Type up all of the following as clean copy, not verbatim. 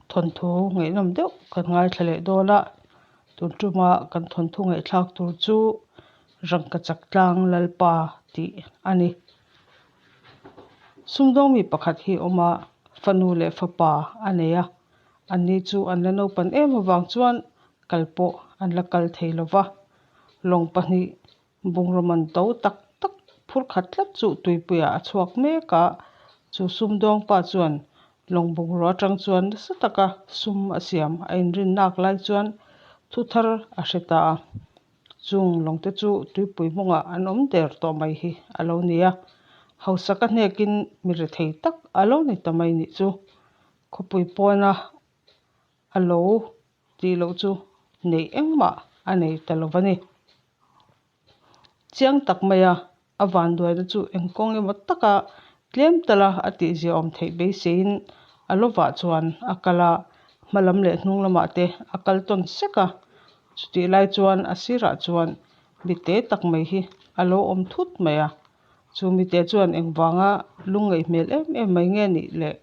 Thawnthu ngaihnawm deuh kan ngaithla leh dawn a, tun tuma kan thawnthu ngaihthlak tur chu Rangkachak tlang Lalpa tih a ni. Sumdawng mi pakhat hi a awm a, fanu leh fapa a nei a, anni chu an la naupan em avang chuan kal pawh an la kal thei lo va, lawng pahnih Bungraw man to tak tak phur khat tlat chu tuipuiah a chhuak mek a, chu sumdawng pa chuan lawng bungraw atang chuan nasa taka sum a siam a inrin nak lai chuan thu thar a hre ta a. Chung lawngte chu tuipui hmungah an awm der tawh mai hi a lo ni a, hausak a hnekin mi rethei tak a lo ni ta mai nih chu. Khawpui pawna a lo tih loh chu neih engmah a nei ta lo va ni. Chiang tak maia a vanduaina chu eng kawng emaw taka tlem tala a tihzia awm theih beiseiin a lovah chuan a kal a, hma lam leh hnung lamah te a kal tawn sek a. Chutih lai chuan a sirah chuan mite tak mai hi a lo awm thut mai a. Chu mite chuan engvanga lungngaih hmel em em mai nge nih leh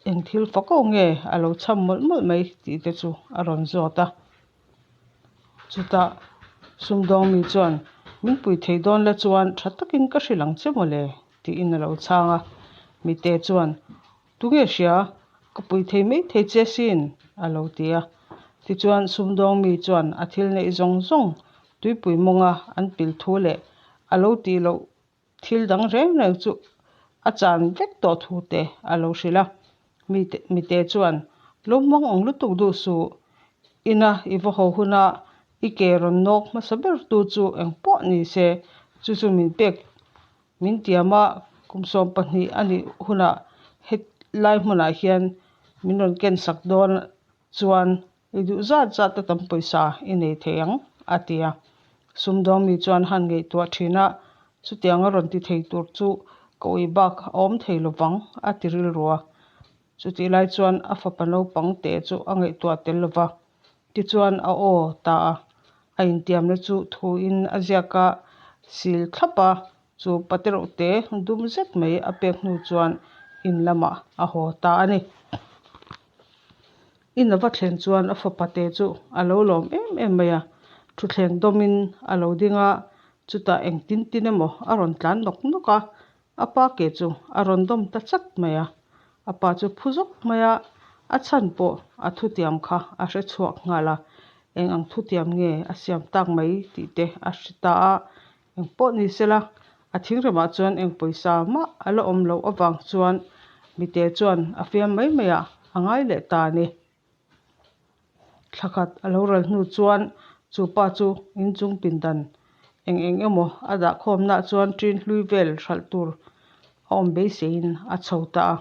eng thil fako nge a lo cham mawlh mawlh mai tih te chu a rawn zawt a. Chutah sumdawng mi chuan, Min pui thei dawn la chuan tha takin ka hrilh ang che mawle tiin a lo chhang a. Mite chuan, Tunge hria? Ka pui thei mai thei che sin a lo ti a. Tichuan sumdawng mi chuan a thil neih zawng zawng tuipui mawnga an pil thu leh a lo tih loh thil dang reng reng chu a chan vek tawh thu te a lo hrilh a. Mite mite chuan, Lo hmang ang lutuk duh suh, ina i va haw huna i ke rawn nawk hmasa ber tu chu engpawh ni se, chu chu min pek Min tiam a, kum 12 a nih hunah hetlai hmunah hian min rawn ken sak dawn chuan i duh zat zat a tam pawisa i nei thei ang, a ti a. Sumdawng mi chuan han ngaihtuah thin a, chutiang a rawn ti thei tur chu ka ui bak a awm thei lovang, a ti rilru a. Chutih lai chuan a fapa naupang teh chu a ngaihtuah tel lova, Tichuan a aw ta a, a intiamna chu thuin a ziak a sil thlap a, chu patereuhte dum zet mai a pek hnu chuan in lamah a haw ta a ni. In a va thlen chuan a fapate chu a lo lawm em em mai a, thutthleng dawmin a lo ding a, chutah engtin tin emaw a rawn tlan nawk nawk a, A pa ke chu a rawn dawm ta chat mai a, a pa chu phu zawk mai a, a chhan pawh a thutiam kha a hre chhuak nghal a, eng ang thutiam nge a siam tak mai tih te a hre ta a, eng pawh ni se la, a thingremah chuan eng pawisa mah a la awm loh avang chuan mite chuan a fiam mai mai ah a ngai leh ta a ni. Thlakhat a lo ral hnu chuan chu pa chu inchung pindan eng eng emaw a dah khawmnaah chuan ṭin hlui vel hralh tur a awm beiseiin a chho ta a.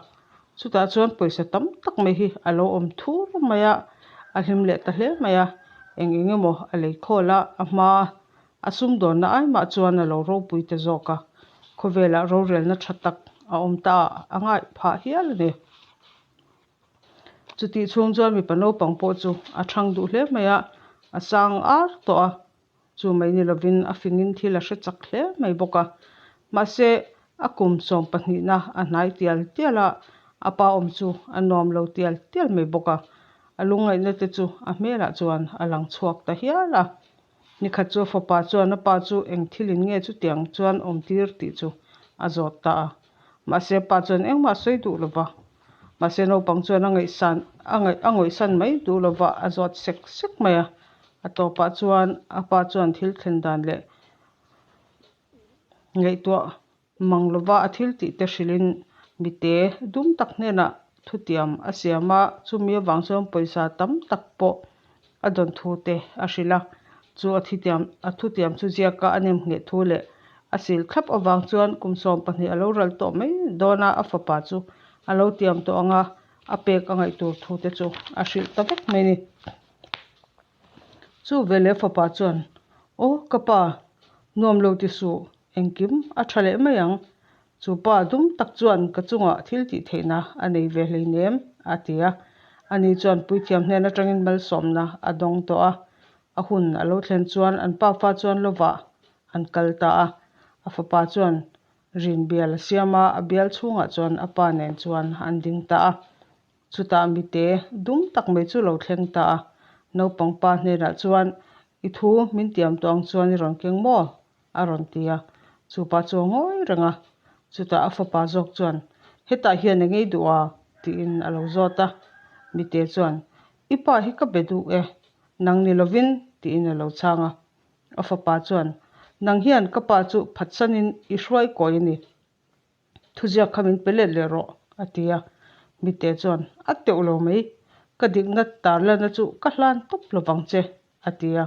Chutah chuan pawisa tam tak mai hi a lo awm thur mai a, a hlim leh ta hle mai a. Eng eng emaw a lei khawl a, a hma a sumdawnna ai mah chuan a lo ropui ta zawk a. Khawvelah rorelna ṭha tak a awm ta a, a ngaih phah hial a ni. Chutih chhung chuan mipa naupang pawh chu a thang duh hle mai a, a sang ar tawh a, chu mai ni lovin a fingin thil a hre chak hle mai bawk a. Mahse, a kum sawmpahnihna a hnai tial tial a, a pa awm chu a nuam lo tial tial mai bawk a, a lungngaihna te chu a hmelah chuan a lang chhuak ta hial a. Nikhat chu a fapa chuan a pa chu eng thilin nge chutiang chuan awm tir tih chu a zawt ta a. Mahse, pa chuan engmah sawi duh lo va. Mahse, naupang chuan a ngaihsan a ngaih a ngawihsan mai duh lo va, a zawt sek sek mai a. A tawpah chuan a pa chuan thil thlen dan leh ngaihtuah mang lova a thil tih te hrilhin mite dum tak hnenah thutiam a siam a, chumi avang chuan pawisa tam tak pawh a dawn thu te a hrilh a. Chu a thitiam a thutiam chu ziaka a nem ngheh thu leh a sil thlap avang chuan kum 12 a lo ral tawh mai dawn a, a fapa chu a lo tiam tawh ang a, a pek a ngaih tur thu te chu a hrilh ta vek mai a ni. Chu veleh fapa chuan, Aw ka pa, nuam lo ti suh, engkim a tha leh mai ang. Chu pa dum tak chuan ka chungah thil tih theihna a nei ve hleinem, a ti a. Ani chuan puithiam hnen atangin malsawmna a dawng tawh a. A hun a lo thlen chuan an pafa chuan lovah an kal ta a. A fapa chuan rin bial a siam a, a bial chhungah chuan a pa nen chuan an ding ta a. Chutah mite dum tak mai chu lo thleng ta a. Naupang pa hnenah chuan, I thu min tiam tawh ang chuan i rawn keng maw? a rawn ti a. Chu pa chu a ngawi reng a. Chutah a fapa zawk chuan, Hetah hian eng ei duh a? tiin a lo zawt a. Mite chuan, I pa hi ka be duh e, nang ni lovin, tiin a lo chhang a. A fapa chuan, Nang hian ka pa chu phatsanin i hruai kawi a ni. Thuziak kha min pe let leh rawh, a ti a. Mite chuan, A teuh lo mai, ka dikna tarlana chu ka hlan tawp lovang che, a ti a.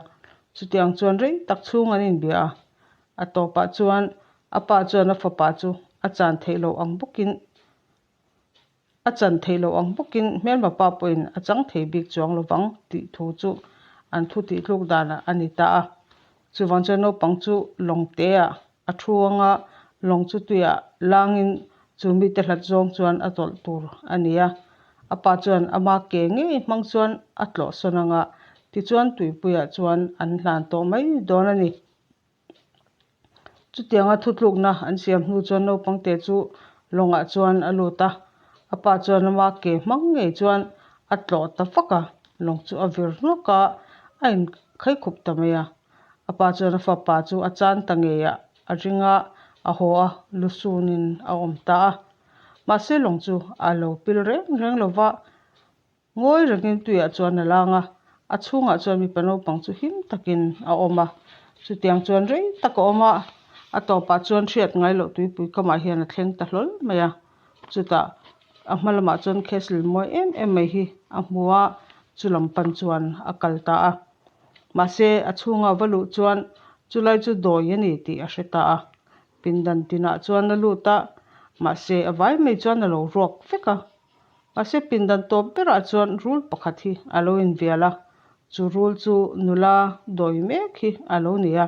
Chutiang chuan rei tak chhung an inbia a. A tawpah chuan a pa chuan a fapa chu a chan theih loh ang bawkin a chan theih loh ang bawkin hmelma pa pawhin a chang thei bik chuang lovang tih thu chu an thu tih tluk danah a ni ta a. Chuvang chuan naupang chu lawng teah a thu anga lawng chu tuiah langin chu mite hlat zawng chuan a tawlh tur a ni a. A pa chuan ama ke ngei hmang chuan a tlawh sawn anga tichuan tuipuiah chuan an hlan tawh mai dawn a ni. Chutianga thutlukna an siam hnu chuan naupangte chu lawngah chuan a lut a, a pa chuan ama ke hmang ngei chuan a tlawh ta vak a, lawng chu a vir hnawk a, a inkhaikhawp ta mai a. A pa chuan a fapa chu a chan ta ngei a, a ring a, a haw a, lu sunin a awm ta a. Mahse lawng chu a lo pil reng reng lo va, Ngawi rengin tuiah chuan a lang a, a chhungah chuan mipa naupang chu him takin a awm a. Chutiang chuan rei tak a awm a, a tawpah chuan hriat ngai loh tuipui kamah hian a thleng ta hlawl mai a. Chutah a hma lamah chuan castle mawi em em mai hi a hmu a, chu lam pan chuan a kal ta a. Mahse a chhunga va luh chuan chulai chu dawi a ni tih a hre ta a. Pindan tinah chuan a lut a, mahse a vai mai chuan a lo ruak vek a. Mahse pindan tawp berah chuan rul pakhat hi a lo invial a, chu rul chu nula dawi mek hi a lo ni a.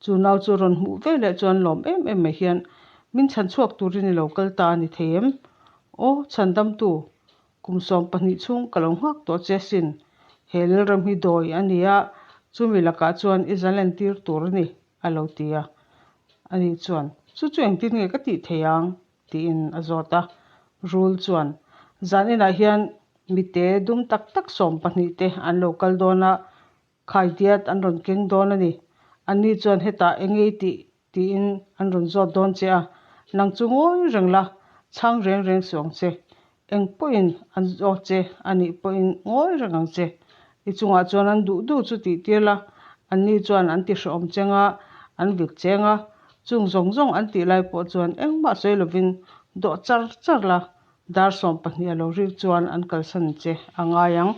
Chu nau chu rawn hmuh ve leh chuan lawm em em mai hian, Min chhan chhuak turin i lo kal ta a ni thei em? Aw, chhandamtu, kum 12 chhung ka lo nghak tawh che asin. He lalram hi dawi a ni a, chumi lakah chuan i zalentir tur a ni, a lo ti a. Ani chuan, Chu chu engtin nge ka tih thei ang? tiin a zawt a. Rul chuan, Zan inah hian mite dum tak tak 12 te an lo kal dawn a, khaidiat an rawn keng dawn a ni. Anni chuan hetah eng ei tih tiin an rawn zawt dawn che a, nang chu ngawi reng la, chhang reng reng suh ang che. Eng pawhin an zawt che a nih pawhin ngawi reng ang che. I chungah chuan an duh duh chu tih tir la, anni chuan an ti hrehawm cheng a, an vit cheng a. Chung zawng zawng an tih lai pawh chuan engmah sawi lovin dawh char char la, dar 12 a lo rik chuan an kalsan che a ngai ang.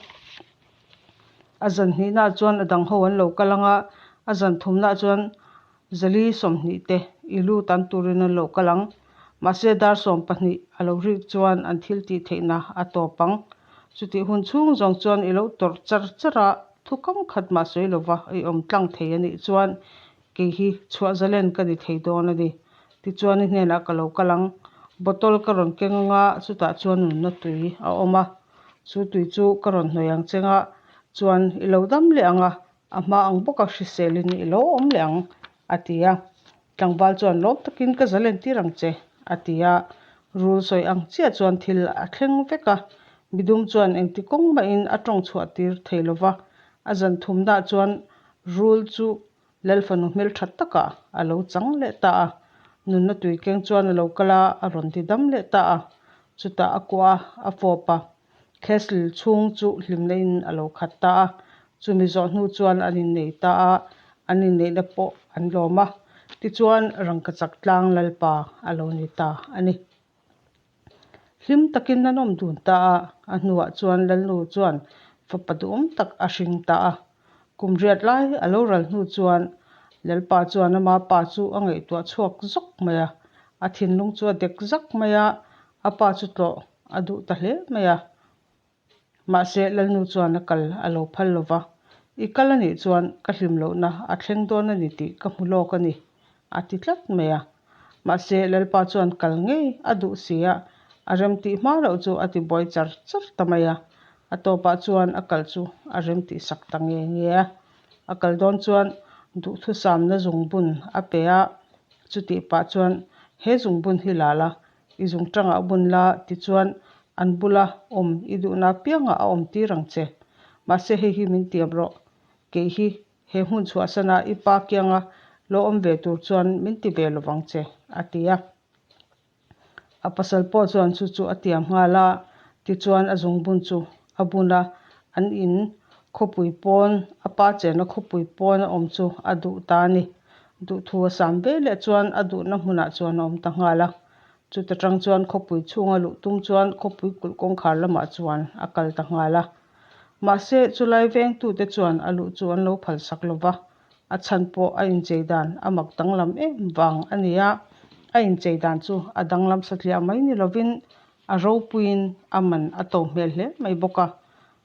A zan hnihnaah chuan a dang ho an lo kal ang a, a zan thumnaah chuan Zali 20 te i lu tan turin an lo kal ang. Mahse dar 12 a lo rik chuan an thil tih theihna a tawp ang. Chutih hun chhung zawng chuan i lo tawrh char char a, thu kam khat mah sawi lova i awm tlang thei a nih chuan kei hi chhuah zalen ka ni thei dawn a ni. Tichuan i hnenah ka lo kal ang. Bottle ka rawn keng anga chutah chuan nunna tui a awm a. Chu tui chu ka rawn hnawih ang cheng a, chuan i lo dam leh ang a, A hma ang bawka hriselin i lo awm leh ang, a ti a. Tlangval chuan lawm takin ka zalen tir ang che, a ti a. Rul sawi ang chiah chuan thil a thleng vek a. Midum chuan engti kawng mahin a tawng chhuah tir thei lo va. A zan thumnaah chuan rul chu Lalfanu hmeltha takah a lo chang leh ta a. Nunna tuikeng chuan a lo kal a, a rawn ti dam leh ta a. Chutah a kuah a, a fawp a. Castle chhung chu hlimna in a lo khat ta a, chumi zawh hnu chuan an innei ta a, an inneihna pawh an lawm a, tichuan rangkachak tlang lalpa a lo ni ta a ni. Hlim takin an awm dun ta a, a hnuah chuan lalnu chuan fapa duhawm tak a hring ta a, kum riat lai a lo ral hnu chuan lalpa chuan ama pa chu a ngaihtuah chhuak zawk mai a, a thinlung chu a dek zak mai a, a pa chu tlawh a duh ta hle mai a. Mahse, Lalnu chuan a kal a lo phal lo va, I kal a nih chuan ka hlim lohna a thleng dawn a ni tih ka hmu lawk a ni, a ti tlat mai a. Mahse, Lalpa chuan kal ngei a duh si a, a remtih hma loh chu a ti buai char char ta mai a. A tawpah chuan a kal chu a remtih sak ta nge nge a. A kal dawn chuan duhthusamna zungbun a pe a, chutih pah chuan, He zungbun hi la la, I zung tangah bun la tichuan An bula awm i duhna apiangah a awm tir ang che. Mahse hei hi min tiam rawh. Kei hi he hmun chhuahsana i pa kianga lo awm ve tur chuan min ti ve lovang che, a ti a. A pasal pawh chuan chu chu a tiam nghal a, tichuan a zungbun chu a bun a, an in khawpui pawn, a pa chenna khawpui pawn a awm chu a duh ta a ni. Duhthu a sam ve leh chuan a duhna hmunah chuan a awm ta nghal a. Chuta tang chuan khawpui chhunga luh tum chuan khawpui kulh kawngkhar lamah chuan a kal ta nghal a. Mahse, chulai vengtute chuan a luh chu an lo phalsak lo va, a chhan pawh a inchei dan a mak danglam em vang a ni a, a inchei dan chu a danglam satliah mai ni lovin a ropuiin a man a to hmel hle mai bawk a.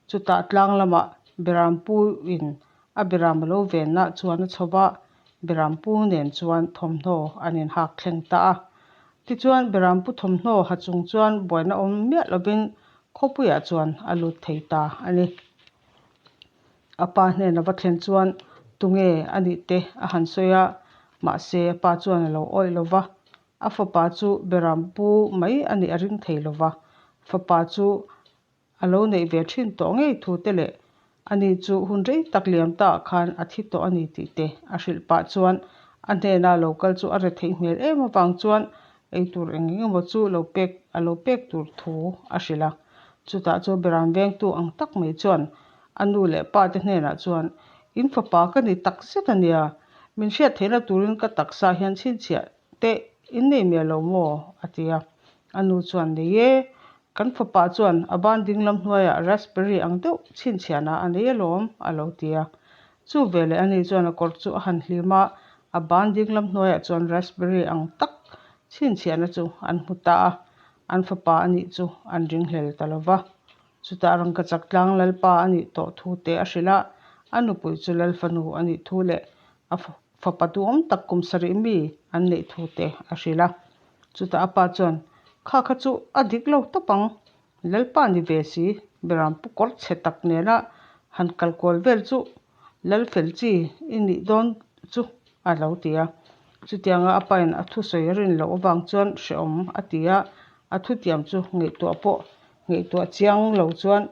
Chutah tlang lamah Berampuin a Beram a lo venna chuan a chho va, Berampu nen chuan thawmhnaw an inhak thleng ta a. Tichuan Berampu thawmhnaw ha chung chuan buaina awm miah lovin khawpuiah chuan a lut thei ta a ni. A pa hnena va thlen chuan tunge a nih te a han sawi a, mahse a pa chuan a lo awih lo va, a fapa chu Berampu mai a nih a ring thei lo va, fapa chu a lo neih ve thin tawh ngei thu te leh ani chu hun rei tak liam ta ah khan a thi tawh a ni tih te a hrilh pah chuan a hnena lo kal chu a re theih hmel em avang chuan eitur eng eng emaw chu lo pek a lo pek tur thu a hrilh a. Chutah chu Beram vengtu ang tak mai chuan a nu leh pa te hnenah chuan In fapa ka ni tak zet a nia, min hriat theihna turin ka taksa hian chhinchhiah teh in nei miah lo maw? a ti a. A nu chuan Nei e, kan fapa chuan a ban dinglam hnuaiah raspberry ang deuh chhinchhiahna a nei alawm a lo ti a. Chu veleh ani chuan a kawr chu a han hlim a, a ban dinglam hnuaiah chuan raspberry ang tak chhinchhiahna chu an hmu ta a. An fapa a nih chu an ringhlel ta lo va. Chutah rangkachak tlang lalpa a nih tawh thu te a hrilh a, a nupui chu lalfanu a nih thu leh a fapa duhawm tak kum sarih mi an neih thu te a hrilh a. Chutah a pa chuan, Kha kha chu a dik lo tawp ang, lalpa ni ve si, beram pu kawr chhe tak nena han kal kual vel chu lal fel chi i nih dawn chu a lo ti a. Chutianga a pain a thusawi a rin loh avang chuan hrehawm a ti a, a thutiam chu ngaihtuah pawh ngaihtuah chiang lo chuan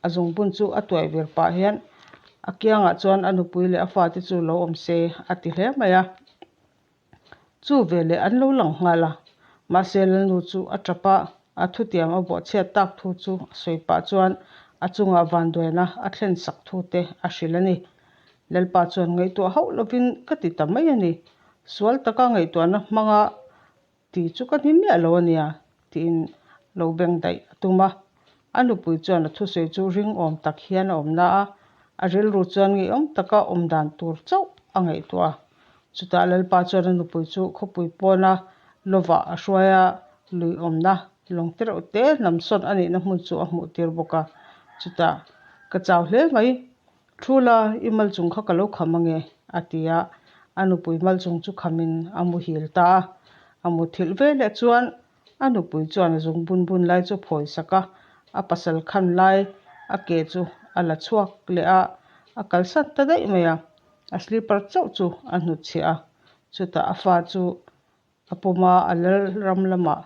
a zungbun chu a tuai vir pah hian a kiangah chuan a nupui leh a fate chu lo awm se a ti hle mai a. Chu veleh an lo lang nghal a, mahse Lalnu chu a tap a, a thutiam a bawhchhiat tak thu chu a sawi pah chuan a chungah vanduaina a thlen sak thu te a hrilh a ni. Lalpa chuan ngaihtuah hauh lovin ka ti ta mai a ni, sual taka ngaihtuahna hmanga ti chu ka ni miah lo a nia tiin lo beng daih a tum a. A nupui chuan a thusawi chu ringawm tak hian a awm na a, a rilru chuan ngeiawm taka awm dan tur chauh a ngaihtuah a. Chutah Lalpa chuan a nupui chu khawpui pawna lovah a hruai a, lui awmna lawng te reuh te hnam sawn a nihna hmun chu a hmuh tir bawk a. Chutah, Ka chau hle mai, Thu la, i mal chung kha ka lo kham ange, a ti a. A nupui mal chung chu khamin a muhil ta a. A muthilh ve leh chuan a nupui chuan a zung bun bun lai chu phawi sak a, a pasal khan lai a ke chu a la chhuak leh a, a kalsan ta daih mai a. A slipper chauh chu a hnutchhiah a, chutah a fa chu A pawma a lal ram lamah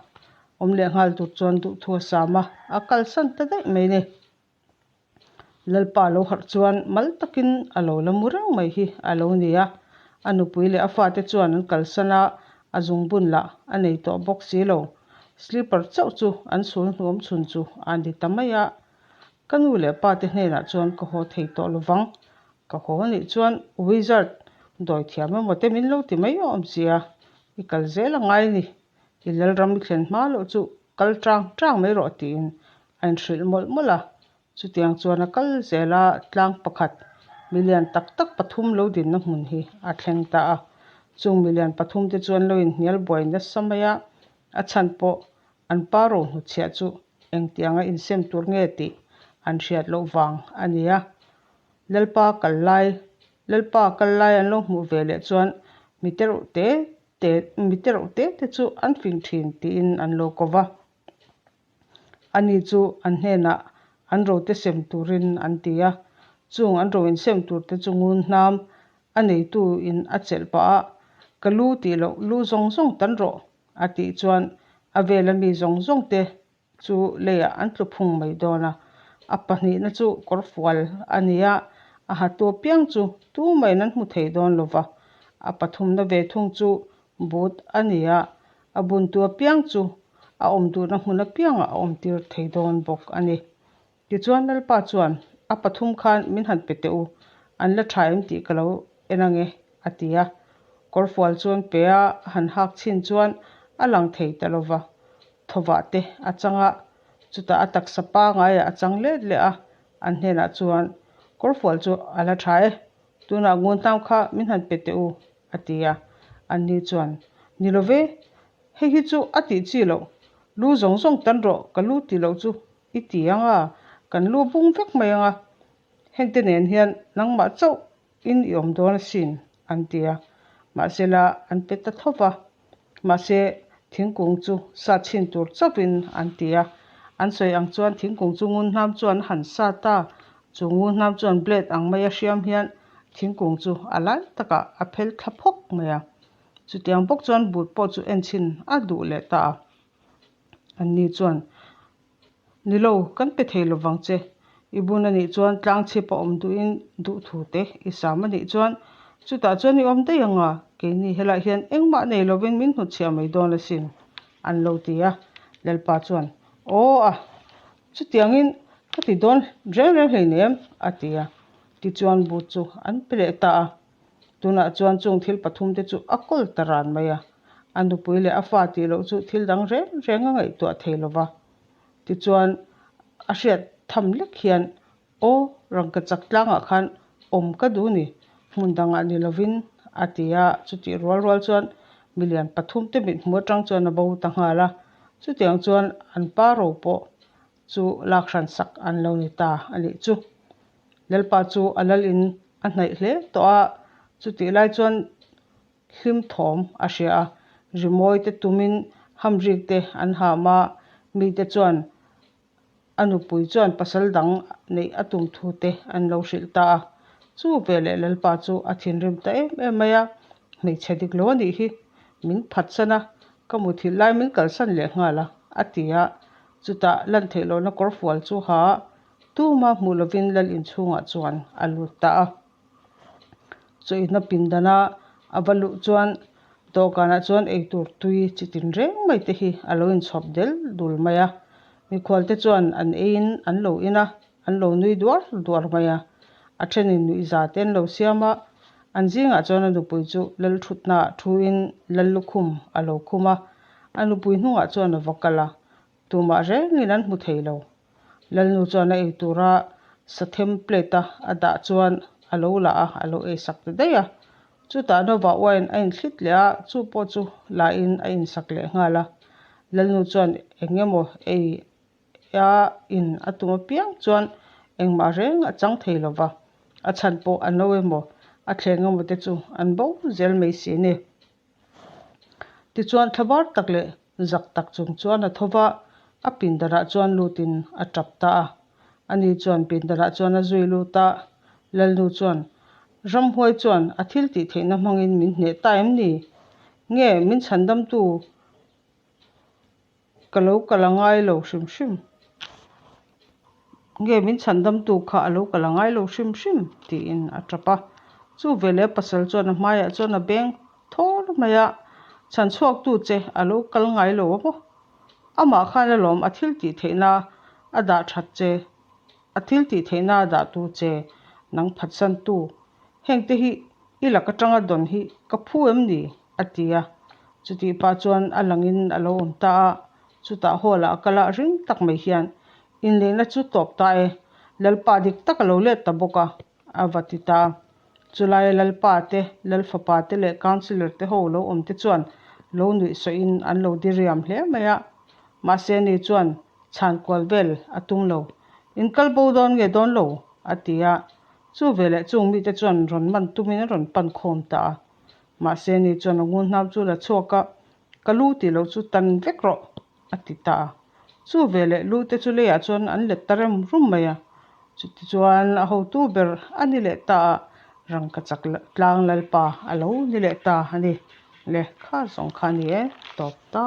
awm leh nghal tur chuan duhthu a sam a, a kalsan ta daih mai ni. Lalpa lo harh chuan mal takin a lo la mu reng mai hi a lo ni a, a nupui leh a fate chuan an kalsan a, a zungbun lah a nei tawh bawk si lo. Slipper chauh chu an sul hnuam chhun chu a ni ta mai a, ka nu leh pa te hnenah chuan ka haw thei tawh lovang, Ka haw anih chuan wizard dawi thiam emaw te min lo ti mai awm sia, i kal zel a ngai ni, i lalram i thlen hma loh chu kal tang tang mai rawh tiin a inhrilh mawlh mawlh a. Chutiang chuan a kal zel a, tlang pakhat milian tak tak pathum lo dinna hmun hi a thleng ta a. Chung milian pathum te chuan lo inhnial buai nasa mai a, a chhan pawh an pa ro hnuchhiah chu engtianga insem tur nge tih an hriat loh vang a ni a. Lalpa kal lai, Lalpa kal lai an lo hmuh ve leh chuan mi te reuh te te, mi te reuh te te chu an fing thin tiin an lo ko va. Ani chu an hnenah an rote sem turin an ti a, chung an ro insem tur te chu ngun hnam a neitu in a chelh pah a, ka lu tih loh lu zawng zawng tan rawh a tih chuan a vela mi zawng zawng te. chu leiah an tlu phung mai dawn a. A pahnihna chu kawrfual a ni a, a hatu apiang chu tumahin an hmu thei dawn lo va. A pathumna ve thung chu boot a ni a, a buntu apiang chu a awm duhna hmun apiangah a awmtir thei dawn bawk a ni. Tichuan Lalpa chuan, A pathum khan min han pe teh u, an la tha em tih ka lo en ange, a ti a. Kawrfual chu an pe a, a han hak chhin chuan a lang thei ta lo va. Thawvah te a chang a, chutah a taksa pangaiah a chang let leh a, an hnenah chuan, Kawrfual chu a la tha e, tunah ngunhnam kha min han pe teh u, a ti a. Anni chuan, Ni lo ve, hei hi chu a tih chi loh, lu zawng zawng tan rawh, ka lu tih loh chu I ti ang a, kan lu bung vek mai ang a, hengte nen hian nangmah chauh in i awm dawn asin, an ti a. Mahsela an pe ta tho va. Mahse, thingkung chu sa chhin tur chauhin an ti a. An sawi ang chuan thingkung chu ngunhnam chuan a han sa ta. Chu ngunhnam chuan blade ang maia hriam hian thingkung chu a lai takah a phel thla phawk mai a. Chutiang bawk chuan but pawh chu en chhin a duh leh ta a. Anni chuan, Ni lo, kan pe thei lovang che. I bun a nih chuan tlang chhip a awm duhin duhthu te i sam a nih chuan chutah chuan i awm daih ang a, keini helaiah hian engmah nei lovin min hnutchhiah mai dawn asin, an lo ti a. Lalpa chuan, Aw a, chutiangin ka ti dawn reng reng hleinem, a ti a. Tichuan but chu an pe leh ta a. Tunah chuan chung thil pathum te chu a kawl ta ran mai a, a nupui leh a fa tih loh chu thil dang reng reng a ngaihtuah thei lo va. Tichuan a hriat tham lek hian, Aw, rangkachak tlangah khan awm ka duh ni, hmun dangah ni lovin, a ti a. Chutih rual rual chuan milian pathum te mithmu atang chuan a bo ta nghal a. Chutiang chuan an pa ro pawh chu lak hran sak an lo ni ta a nih chu. Lalpa chu a lal in a hnaih hle tawh a, chutih lai chuan hlim thawm a hria a, rimawi te tumin hamrik te an ham a, mite chuan a nupui chuan pasal dang neih a tum thu te an lo hrilh ta a. Chu veleh Lalpa chu a thinrim ta em em mai a, hmeichhe dik lo a nih hi, min phatsan a, ka muthilh lai min kalsan leh nghal a, a ti a, chutah lan theih lohna kawrfual chu ha Tuma hmuh lovin lal inchhungah chuan a lut ta a. Chawihna pindana a va luh chuan dawhkanah chuan eitur tui chi tin reng mai te hi a lo inchhawp del dul mai a. Mikhualte chuan an eiin an lo in a, an lo nui duar duar mai a. A thenin nuihza te an lo siam a, an zingah chuan a nupui chu lal thutnaah thuin lal lukhum a lo khum a. A nupui hnungah chuan a va kal a, tumah rengin an hmu thei lo. Lalnu chuan a ei tura sathem plate a a dah chuan a lo la a, a lo ei sak ta daih a. Chutah Nova wine a inthlit leh a, chu pawh chu la in a insak leh nghal a. Lalnu chuan eng emaw ei a in a tum apiang chuan engmah reng a chang thei lo va, a chhan pawh a no emaw a thleng emaw te chu an bo zel mai si a ni. Tichuan thlabar tak leh zak tak chung chuan a tho va, a pindarah chuan lutin a tap ta a. Ani chuan pindarah chuan a zui lut a, Lalnu chuan, Ramhuai chuan a thil tih theihna hmangin min hneh ta em ni? Nge min chhandamtu Ka lo kal a ngai lo hrim hrim. Nge min chhandamtu kha a lo kal a ngai lo hrim hrim tiin a tap a. Chu veleh pasal chuan a hmaiah chuan a beng thawr mai a, Chhan chhuaktu che a lo kal ngai lo a maw? Amah khan alawm a thil tih theihna a dah that che, a thil tih theihna a dahtu che nang phatsantu Hengte hi i lak atanga dawn hi ka phu em ni? a ti a. Chutih pah chuan a langin a lo awm ta a, chutah hall ah a kal a, ring tak mai hian inneihna chu tawp ta e, Lalpa dik tak a lo let ta bawk a, a va ti ta a. Chulaia Lalpa te, Lalfapa te leh Councillor te ho lo awm te chuan lo nuih sawhin an lo diriam hle mai a. Mahse ni chuan chhan kual vel a tum lo. In kal bo dawn nge dawn lo? a ti a. Chu veleh chung mite chuan rawn man tumin a rawn pan khawm ta a. Mahse ni chuan a ngun hnam chu la chhuak a, Ka lu tih loh chu tan vek rawh, a ti ta a. Chu veleh lu te chu leiah chuan an let ta rem rum mai a. Chutichuan a hotu ber a ni leh ta a, rangkachak tlang lalpa a lo ni leh ta a ni. Le, kha zawng kha a ni e, tawp ta.